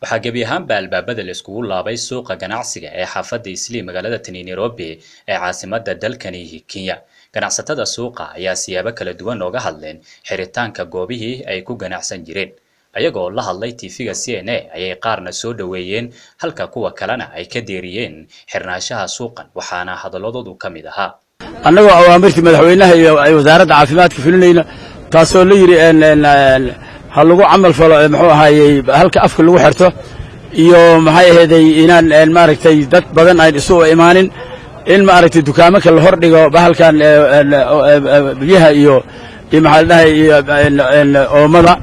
Waxaa gebi ahaanba albaabada la iskugu laabay suuqa ganacsiga ee xaafadda Islii magaalada tani Nairobi ee caasimadda dalkani Kenya. Ganacsatada suuqa ayaa siyaabo kala duwan ooga hadleen xiritaanka goobihii ay ku ganacsan jireen. Ayagoo la hadlay TV-ga CNA ayay qaarna soo dhoweeyeen, halka kuwa kalena ay ka deeriyeen xirnaanshaha suuqan, waxaana hadaladoodu ka mid ahaa: Annagoo awaamirtii madaxweynaha iyo ay wasaaradda caafimaadka fulinayna, taasoo la yidhi ha lagu camal falo, muxuu ahaayey, halka afka lagu xirto iyo maxay aheeday inaan maaragtay dad badan ayn isu imaanin, in maaragtay dukaamaka la hor dhigo bahalkan biyaha iyo maxaa la dhahay iyo oomada,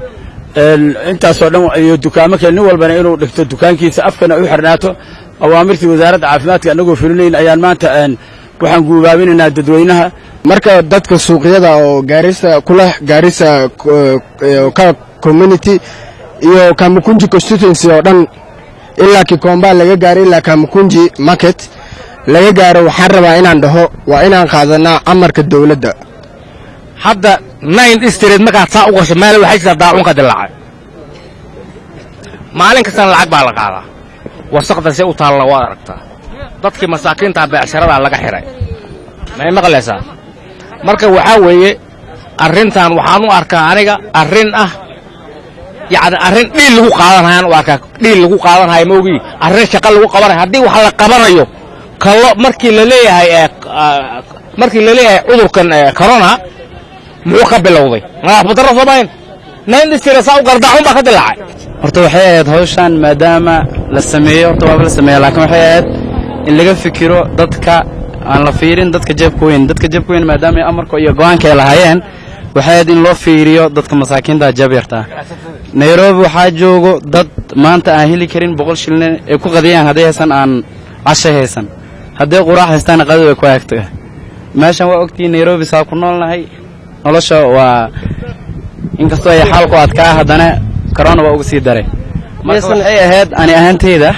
intaasoo dhan, iyo dukaamaka nin walbana inuu dhigto dukaankiisa afkana u xirnaato. Awaamirtii wasaaradda caafimaadka annagoo fulinayn ayaan maanta waxaan guubaabinaynaa dadweynaha. Marka dadka suuqyada oo Gaarisa kula Gaarisa ka community iyo Kamukunji constituency oo dhan, ilaa Kikomba laga gaaro, ilaa Kamukunji market laga gaaro, waxaan rabaa inaan dhaho waa inaan qaadanaa amarka dawladda. Hadda 9 Street markaad saa u gasho, meel waxay jirtaa daacunka dilaacay. Maalin kastana lacag baa la qaadaa. Wasaqda se u taalla waad aragtaa. Dadkii masaakiintaa beecsaradaa laga xidhay, may maqlaysaa? Marka waxaa weeye arrintan waxaan u arkaa aniga arrin ah, yacni arrin dhiil lagu qaadanayaan u arkaa, dhiil lagu qaadanhayo maogii arrin shaqo lagu qabanayo. Haddii wax la qabanayo kallo, markii la leeyahay cudurkan corona muxuu ka bilowday? Nadaafad darro soomayn 9 Street saa u gardaacun baa ka dilaacay. Horta waxay ahayd hawshan maadaama la sameeyey, horta waaba la sameeya, laakiin waxay ahayd in laga fikiro dadka, aan la fiirin dadka jeebka weyn. Dadka jeebka weyn maadaama amarka iyo go'aanka ay lahaayeen, waxay ahayd in loo fiiriyo dadka masaakiinta jeeb yarta. Nairobi waxaa joogo dad maanta aan heli karin 100 shilin ay ku qadiyaan hadday haysan, aan casho haysan, hadday quraac haystaana qadada ku agta meeshan. Waa ogtihiin Nairobi saa ku noolnahay, nolosha waa inkastoo ay xaalku adkaa, haddana corona waa uga sii daray. Marka waxay ahayd ani ahaanteyda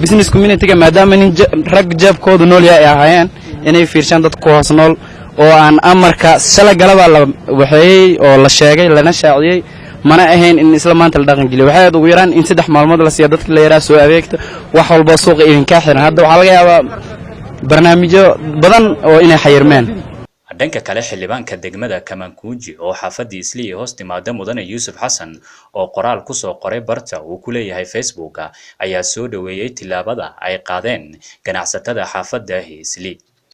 business community-ga, maadaama nin rag jeebkoodu nool yahay ay ahaayeen, inay fiirshaan dadka ku hoos nool oo aan amarka shalay galabaa la waxeeyey oo la sheegay lana shaaciyey. Mana ahayn in isla maanta la dhaqan geliyo. Waxay ahayd ugu yaraan in 3 maalmood la siiya dadka, la yaraa soo adeegta, wax walba suuqa idinkaa xiran. Hadda waxaa laga yaabaa barnaamijyo badan oo inay xayirmeen. Dhanka kale, xildhibaanka degmada Kamankunji oo xaafadda Islii hoos timaada, mudane Yuusuf Xasan, oo qoraal ku soo qoray barta uu ku leeyahay Facebooka, ayaa soo dhoweeyey tillaabada ay qaadeen ganacsatada xaafadda Islii.